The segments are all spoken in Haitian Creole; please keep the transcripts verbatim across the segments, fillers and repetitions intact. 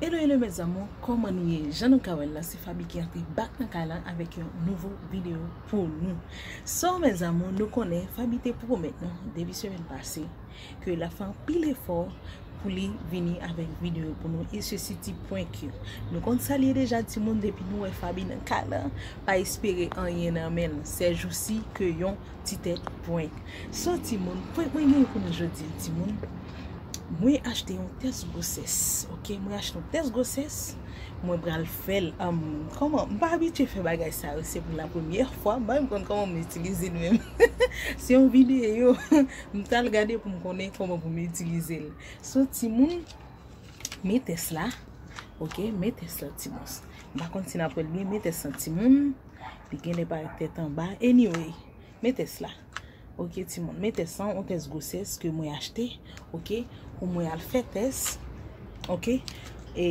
Hello, hello mes amours, kòman nou ye? Jan nou ka wè l la, se Faby ki antre back nan kay la avèk yon nouvo videyo pou nou. So mes amours, nou konnen Faby te pwomèt nou depi semèn pase ke l ap fè anpil efò pou li vini avèk videyo pou nou, e sesi ti prank yo. Nou konn sa l ye deja timoun, depi nou wè Faby nan kay la, pa espere anyen nan men l, sèjousi ke yon ti tèt prank. So timoun, prank mwen gen pou nou jodi a timoun. Mwen achte yon tès gwosès, ok? Mwen achte yon tès gwosès, mwen pral fè l, um, kòman, m pa abitye fè bagay sa yo, se pou la premyè fwa, m pa menm konn kòman m itilize l menm. Se yon videyo, m t al gade pou m konnen kòman pou m itilize l. So timoun, men tès la, ok? Men tès la timoun. M pa konn si n ap wè l byen, men tès la timoun. Li genlè parèt tèt anba. Anyway, men tès la. Ok timoun, men tès la, yon tès gwosès ke mwen achte, ok, pou mwen al fè tès, ok. E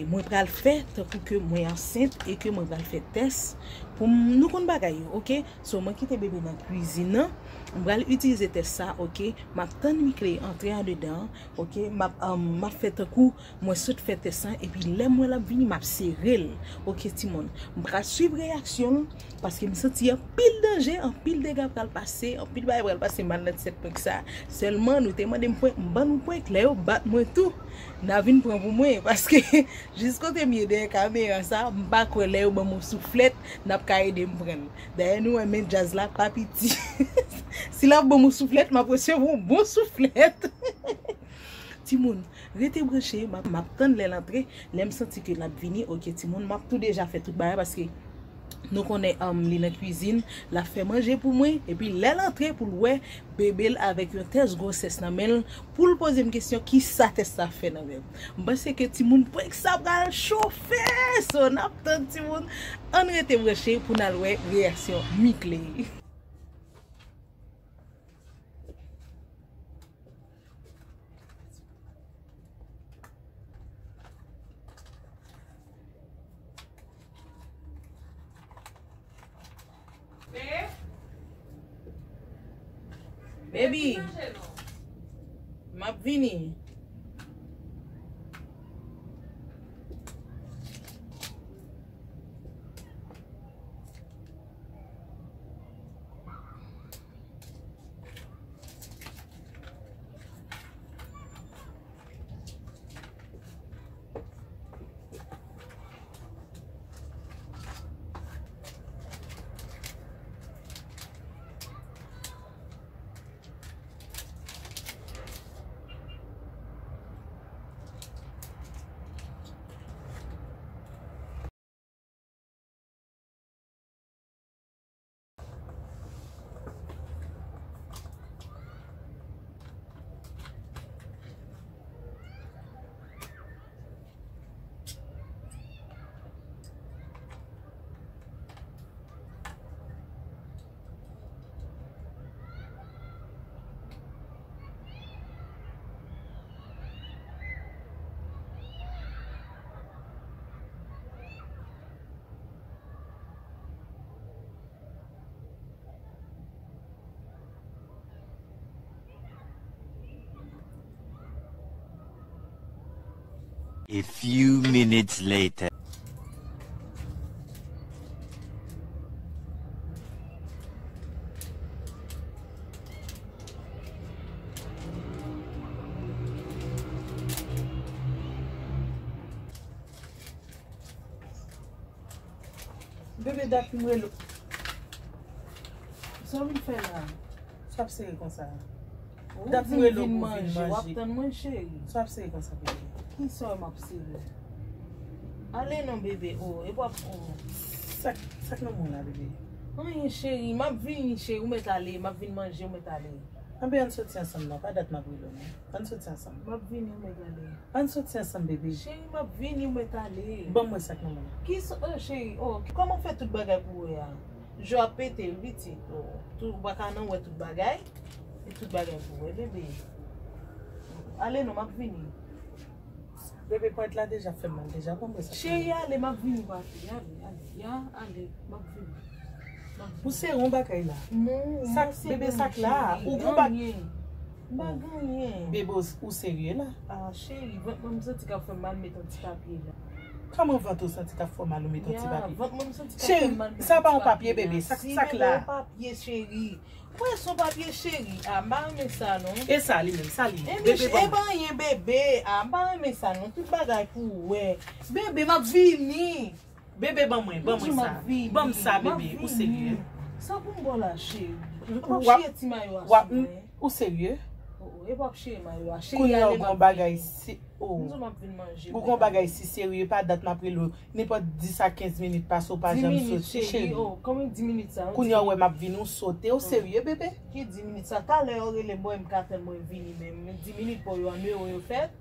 mwen pral fè tankou ke mwen ansent e ke mwen pral fè tès pou m, nou konn bagay yo, ok. So mwen kite bebe nan kwizin nan, mwen pral itilize tès sa, ok. M ap tann Mickley antre andedan, ok. M ap, um, m ap fè tankou mwen sot fè tès la, epi lè m wè l ap vini, m ap sere l. Ok timoun, m pral swiv reyaksyon l, paske m santi anpil danje, anpil dega pral pase, anpil bagay pral pase mal nan ti tèt prank sa. Sèlman nou te mande m prank, m ban nou prank, lè yo bat mwen tou, n a vin pran pou mwen, paske jis kote m ye dèyè kamera sa, m pa kwè lè yo ban m yon souflèt, n ap ka ede m pran l. Dayè nou wè men djaz la pa piti. Si l ap ban m yon souflèt, m ap resevwa yon bon souflèt. Timoun, rete branche, m ap, m ap tann lè l antre, lè m santi ke l ap vini, ok timoun, m ap tou deja fè tout bagay paske nou konnen, um, li nan kwizin, l ap fè manje pou mwen, epi lè l antre pou l wè bebe l avèk yon tès gwosès nan men l, pou l poze m kesyon kisa tès la fè nan men m. M panse ke timoun prank sa pral chofe, so n ap tann timoun, ann rete branche pou n al wè reyaksyon Mickley. Baby, m ap vini. A few minutes later. Bebe, dat m rele w. Sa w vin fè la? Sa w ap sere konsa? Dat m rele w pou w vin manje. W ap tann mwen, cheri. Sa w ap sere konsa, bebe? Kisa m ap sere? Ale non, bebe. Oh, e w ap, oh. Sa k, sa k nan men w la, bebe? Anyen, cheri. M ap vini, cheri. Ou mèt ale. M ap vin manje, ou mèt ale. Anben, ann soti ansanm non. Pa dat m ap rele w non. Ann soti ansanm. M ap vini, ou mèt ale. Ann soti ansanm, bebe. Cheri, m ap vini, ou mèt ale. Ban mwen sa k nan men w. Kisa, oh, cheri, oh, kòman fè tout bagay pou wè a? Je w ap pete, wi, pitit. Oh, tout, ou pa ka nan wè tout bagay. E tout bagay pou wè, bebe. Ale non, m ap vini. Bebe, pwent la deja fè m mal deja. Ban mwen sa k nan men w. Cheri, ale, m ap vini, papi. Ale, ale. Ya, ale, m ap vini. Ou sere yon bagay la. Non, sak, bebe, sak la, ou gon bak. M pa gen anyen. Bebe, ou serye la? Ah, cheri, vant mwen m santi k ap fè m mal, met yon ti papye la. Kòman vant ou santi k ap fè w mal, ou met yon ti Ya, papye? Vant mwen m santi k ap fè m Cheri, mal, met sa yon pa ti yon papye, papye la. bebe. Sa k Si, sa k bebe, la? Yon papye, cheri. Wè, se yon papye, cheri. Ah, m pa renmen sa, non. E sa li menm, sa li ye. E Bebe, Mich, e ban mwen. Pa anyen, bebe. Ah, m pa renmen sa, non. Tout bagay pou ou wè. Bebe, m ap vini. Bebe, ban mwen, ban M di mwen m sa. ap vini. Ban m sa, M ap bebe. Ou vini. Serye? Sa pou m ba w la, cheri? M- Ou p ap w ap- chire ti mayo a W ap- sou mwen. Ou serye? Oh, oh, e p ap chire mayo a. Cheri, Kounye a ale, ou m gon ap bagay vini. si. M Oh. di w m ap vin manje. Ou gon bagay si serye, pa dat m ap rele w. Nenpòt dis a kenz minit pase, ou pa Dis janm minit, soti, cheri. cheri. Oh, kòman dis minit sa? Kounye a ou wè m ap vini, ou sote, ou serye, bebe? Ki dis minit sa? Talè yo rele m, bò, m ka tann mwen vini, men dis minit pou yo an ewo yo fèt.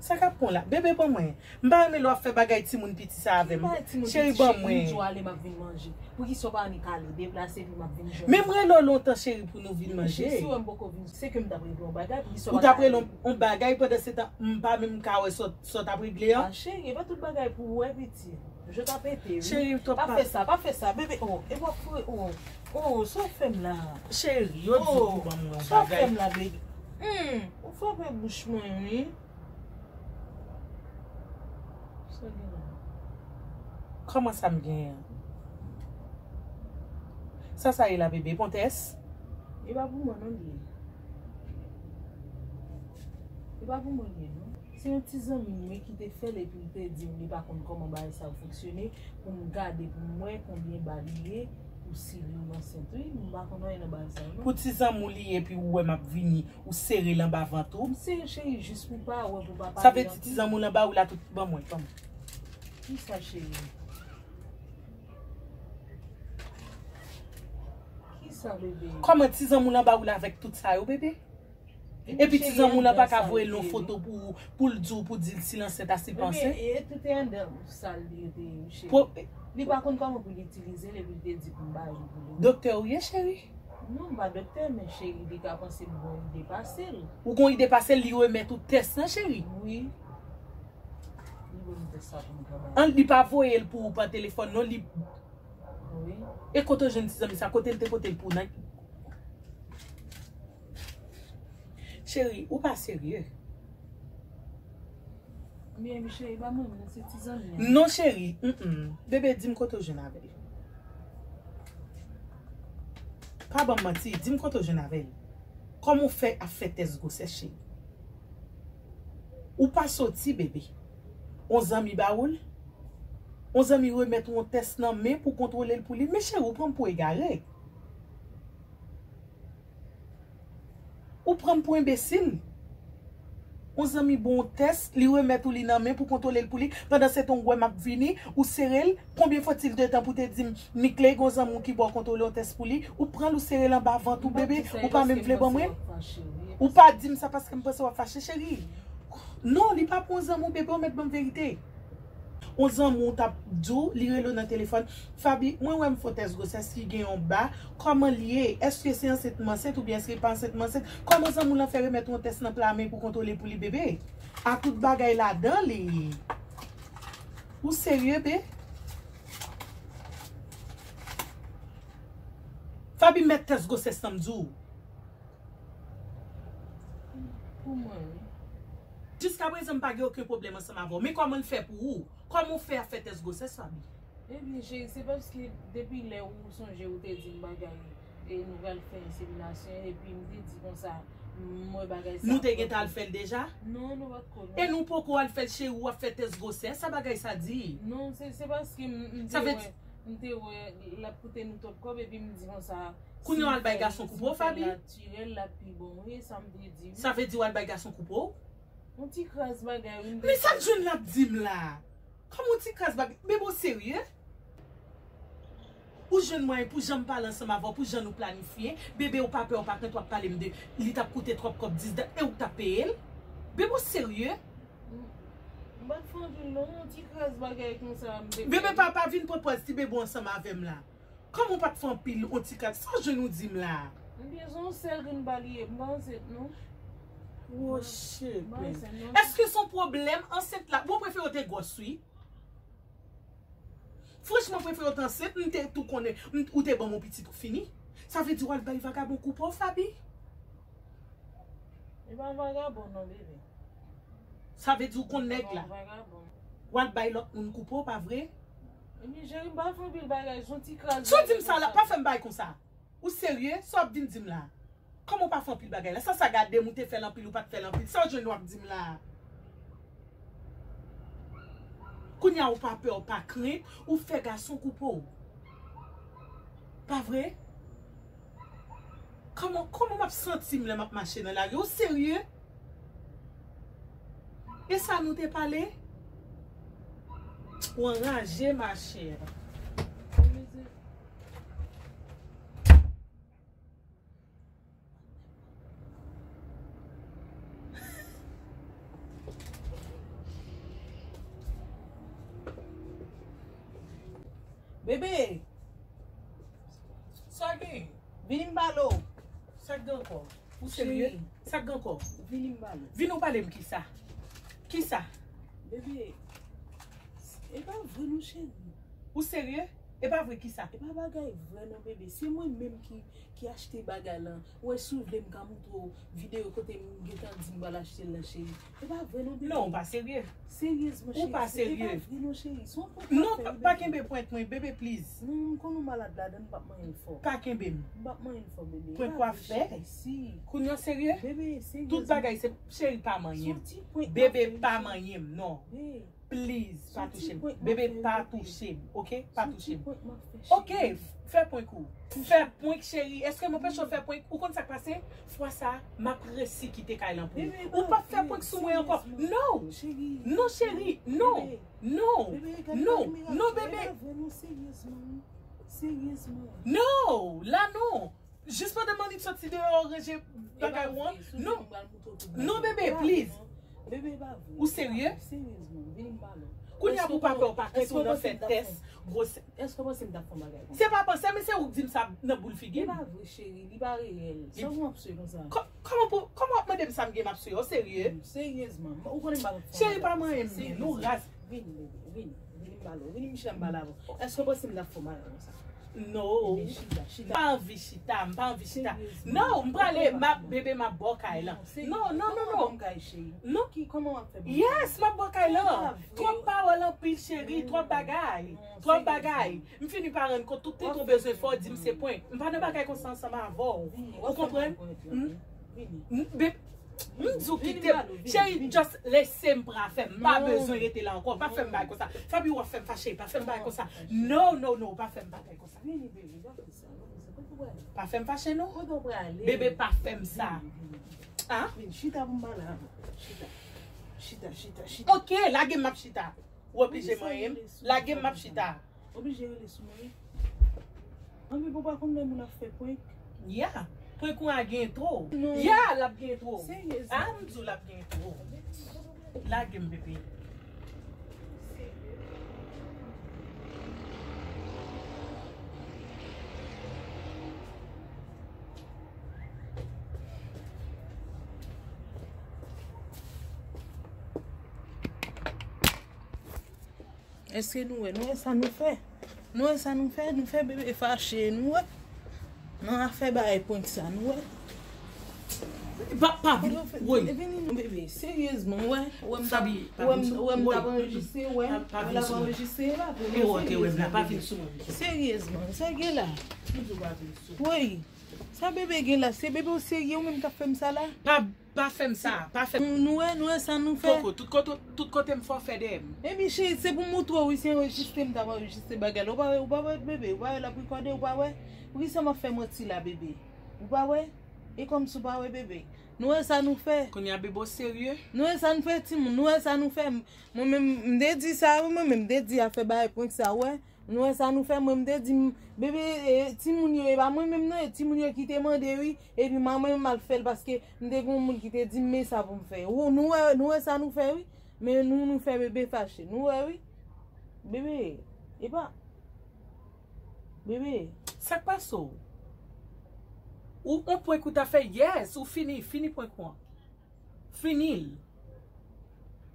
Sa k ap pran la? Bebe, ban mwen. M pa renmen lè w ap fè bagay timoun piti sa avè m. Cheri, ban mwen. Jou ale, m ap vin manje. Pou ki sa w pa annik ale, deplase, epi m ap vin jwenn. Men m rele w lontan, cheri, pou nou vin manje. Si w wè m poko vin, se ke m t ap regle yon bagay, pou ki sa w Ou t ap rele yon bagay, pandan se tan, m pa menm ka wè sa w t ap regle an. Ah, cheri, e pa tout bagay pou w wè, piti. Je t'ai pété, wi. Cheri, w t ap Pa fè sa, pa fè sa, bebe. Oh, e w ap fre, oh, oh, sa w fè m la? Cheri, yo di pou ban mwen yon Sa w fè bagay. M la, bebe. Hmm, ou frape bouch mwen, wi. Sa gen la? Kòman sa m genyen? Sa sa ye la, bebe? Pon tès? E pa pou mwen, non, li ye. E pa pou mwen, li ye, non. Se yon ti zanmi m, wi, ki te fè l, epi l te di m li pa konn kòman bagay sa yo fonksyone, pou m gade, pou m wè konbyen ba li ye, pou si li ansent, wi. M pa konn anyen nan bagay sa yo, non. Pou ti zanmi w li ye, epi ou wè m ap vini, ou sere l anba vant ou. M sere, cheri, jis pou pa wè, pou pa pale. Sa vle di ti zanmi w l anba ou la tout, ban mwen, ban mwen. Kisa, cheri? Kisa, bebe? Kòman ti zanmi w l anba ou la avèk tout sa yo, bebe? Epi ti zanmi w la pa ka voye l yon foto pou, pou l di w, pou di l si l ansent a, si l pa ansent. E tout e anndan sal li yo te ye, cheri. Po- Li pa konn kòman pou l itilize l, epi l te di pou m ba li pou li. Doktè ou ye, cheri? Non, m pa doktè, men cheri, li ka panse m gon ide pase l. Ou gon ide pase l, li remèt ou tès lan, cheri? Wi. Li ban m tès sa pou m travay. An, li pa voye l pou ou pa telefòn, non, li. Wi. E kote w jwenn ti zanmi sa? Kote l te pote l pou w nan? Cheri, ou pa serye. Byen, cheri, pa mwen, non, se ti zanmi an. Non, cheri, mm, mm. Bebe, di m kote w jwenn avè l. Pa ban m manti, di m kote w jwenn avè l. Kòman w fè ap fè tès gwosès, cheri? Ou pa soti, bebe. On zanmi ba ou l? On zanmi remèt ou on tès nan men pou kontwole l pou li? Men cheri, ou pran m pou egare. Ou pran m pou enbesil. On zanmi ba w on tès, li remèt ou li nan men pou kontwole l pou li. Pandan se tan w wè m ap vini, ou sere l. Konbyen fòtil de tan pou te di m, Mickley, gon zanmi w ki ba w kontwole on tès pou li? Ou pran l, ou sere l anba vant ou, bebe, ou pa menm vle ban mwen? Ou pa di m sa paske m panse w ap fache, cheri. Non, li pa pou on zanmi w, bebe, ou mèt ban m verite. On zanmi w t ap di w, li rele w nan telefòn. Faby, mwen wè m fè on tès gwosès ki gen yon ba. Kòman l ye? Èske se ansent m ansent oubyen èske pa ansent m ansent? Kòman zanmi w lan fè remèt ou yon tès nan pla men pou kontwole pou li, bebe? A tout bagay ladan li. Ou serye, be? Faby, mèt tès gwosès lan, m di w. Pou mwen, wi. Jiskaprezan, m pa gen okenn pwoblèm ansanm avè w. Men kòman l fè pou ou? Kòman w fè ap fè tès gwosès, Faby? Ebyen, cheri, se paske depi lè ou sonje ou te di m bagay, e nou pral fè enseminasyon, epi m te di konsa, m wè bagay sa. Nou te gentan al fè l deja? Non, nou pa t ko, non. E nou poko al fè l, cheri, w ap fè tès gwosès, sa bagay sa di? Non, se, se paske m, m Sa te vle wè, m te wè l ap koute nou twòp kòb, epi m di konsa, Kounye a w al bay gason koupe w, Faby? Natirèl, l ap pi bon, wi, sa m te di, wi. Sa vle di w al bay gason koupe w? Yon ti kras bagay, wi, m te Men sa John l ap di m la? Kòman yon ti kras bagay? Bebe, w serye? Ou jwenn mwayen pou jan m pale ansanm avè w, pou jan nou planifye? Bebe, ou pa pè, ou pa krent, w ap pale m de li t ap koute twòp kòb dis dat, e ou k t ap peye l? Bebe, w serye? M pa t fè anpil non, yon ti kras bagay konsa, m te Bebe, pa, pa vin pran pòz ti bebe w ansanm avè m la. Kòman w pa t fè anpil, yon ti kras? Sa w jwenn ou di m la? Ebyen, se yon sèl grenn ba li ye, m pa ansent, non. Woche, M pa ansent, non. Èske se yon pwoblèm ansent la? Bon, w prefere w te gwòs, wi. Franchman, w prefere w te ansent, m te tou konnen, m, ou te ban m yon pitit ou fini. Sa vle di w al bay vagabon koupe w, Faby? Li pa yon vagabon non, bebe. Sa vle di ou konn nèg la. Vagabon. W al bay lòt moun koupe w, pa vre? Epi cheri, m pa fè anpil bagay, son ti kras. Sa w di m sa la, pa fè m bagay konsa. Ou serye? Sa w ap vin di m la? Kòman w pa fè anpil bagay la? Sa sa gade m, ou te fè l anpil, ou pa t fè l anpil. Sa w jwenn w ap di m la? Kounye a ou pa pè, ou pa krent, ou fè gason koupe w. Pa vre? Kòman, kòman m ap santi m lè m ap mache nan lari? Ou serye? E sa nou te pale? Ou anraje, machè. Bebe, sa gen? Vini m pale w. Sa gen ankò? Ou serye? Sa gen ankò? Vini m pale w. Vini w pale m kisa? Kisa? Bebe, e pa vre non cheri. Ou serye? E pa vre kisa? E pa bagay vre non bebe. Se mwen menm ki ki achte bagay lan. Ou wè si w vle m ka montre w videyo kote m gentan di m pral achte l lan cheri. E pa vre non bebe. Non, ou pa serye. Seryezman cheri. Ou pa serye. E pa vre non cheri. Se yon prank. Non, pa kenbe prank mwen, bebe, please. Non, m konn ou malad ladan, m p ap manyen l fò. Pa kenbe m. M p ap manyen l fò bebe. Prank w ap fè? Si. Kounye a serye? Bebe, seryezman. Tout bagay se cheri pa manyen m. Bebe pa manyen m, non. Please, pa touche m. Bebe, pa touche m, ok? Pa touche m. Ok, fè prank ou. Fè prank, cheri. Èske m anpeche w fè prank? Ou konn sa k pase? Fwa sa, m ap resi kite kay lan pou ou. Ou p ap fè prank sou mwen ankò. No! Non, cheri. No! No! No! No, bebe! No! La non! Jis pandan m annik soti deyò ranje bagay ou an. Non. Non, bebe, please. Ou serye? Kounye a pou papa ou pa kite w nan fè tès gwosè. Se pa panse, men se ou k di m sa nan boul figi m. Kòman pou, kòman w ap mande m sa m gen m ap sou yo? Ou serye? Cheri pa manyen m, men nou raz. Vini, bebe, vini. Vini m pale w. Vini m chita m pale avè w. Èske w panse m t ap fè w bagay konsa? No. M pa anvi chita, m pa anvi chita. No, m prale, m ap bebe, m ap bò kay lan. No, no, no, no. Non. Yes, m ap bò kay lan. Twòp pawòl anpil, cheri, twòp bagay. Twòp bagay. M fini pa rann kont, tout tenten w bezwen fè w di m se prank. M pa nan bagay konsa ansanm avè w. Ou konprann? M di w kite m. Cheri, just lese m pran afè m. M pa bezwen rete la ankò. Pa fè m bagay konsa. Fabi, w ap fè m fache. Pa fè m bagay konsa. No, no, no, pa fè m bagay konsa. Pa fè m fache, non. Bebe, pa fè m sa. Ah? Chita pou m pale avè w. Chita. Chita, chita, chita. Ok, lage m, m ap chita. Ou oblije manyen m. Lage m, m ap chita. Oblije rele sou mwen. Anpi pou pa konn lè moun ap fè prank. Ya. Prank ou a gen twò. Ya, l ap gen twò. Seryezman. Ah, m di w l ap gen twò. Lage m, bebe. Èske nou wè? Nou wè sa nou fè? Nou wè sa nou fè? Nou fè bebe fache, nou wè? Nan afè bagay prank sa, nou wè? Pa, pa vin, woy. Vini non bebe, seryezman, ou wè? Ou wè m t ap, ou wè m, ou wè m t ap anrejistre, ou wè? Ou wè l ap anrejistre, e pa vre non, seryezman. Seryezman, sa gen la? Woy, sa bebe gen la? Se bebe ou serye, ou menm k ap fè m sa la? Pa Pa fè m sa, pa fè m. Nou wè, nou wè sa nou fè. Koko, tout kote, tout kote m fè w fè dèyè m. Epi cheri, se pou m moutre w wi, se anrejistre m t ap anrejistre bagay la. Ou pa wè, ou pa wè bebe, ou pa wè l ap rekòde, ou pa wè? Poukisa m ap fè manti la bebe? Ou pa wè? E kòmsi ou pa wè bebe? Nou wè sa nou fè. Kounye a bebe w serye? Nou wè sa nou fè timoun, nou wè sa nou fè. Mwen menm, m te di sa wi, mwen menm, m te di afè bagay prank sa, ou wè. Nou wè sa nou fè, mwen m te di m, bebe, e, timoun yo, e pa mwen menm non, e timoun yo ki te mande wi, epi manman m al fè l paske m te gen yon moun ki te di m men sa pou m fè. Ou, nou wè, nou wè sa nou fè wi, men nou, nou fè bebe fache, nou wè wi. Bebe, e pa, bebe. Sa k pase w? Ou, on prank ou ta fè, yes, ou fini, fini prank ou an. Fini l.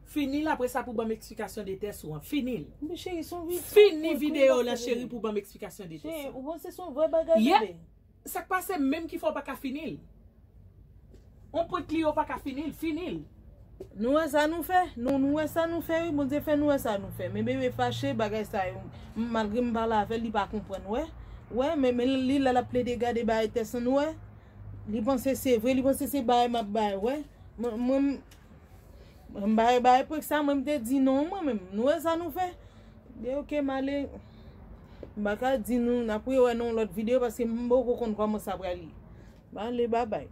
Fini l, apre sa pou ban m eksplikasyon de tès ou an. Fini l. Fini videyo lan cheri pou ban m eksplikasyon de tès ou an. Ou panse se yon vrè bagay bebe? Sa k pase menm ki fè w pa ka fini l? On prank li yo pa ka fini l, fini l. Nou wè sa nou fè? Nou nou wè sa nou fè wi, Bondye fè nou wè sa nou fè. Men bebe fache, bagay sa yo. M- Malgre m pale avè l, li pa konprann, wè. Wè, men men li la l ap plede gade bagay tès an, nou wè. Li panse se vre, li panse se bagay m ap bay, wè. Mwen mwen m- m bay bay prank sa, mwen m te di non mwen menm. Nou wè sa nou fè? Byen, oke, m ale. M pa ka di nou, n ap rewè nan yon lòt videyo paske m poko konn kòman sa pral ye. M ale, babay.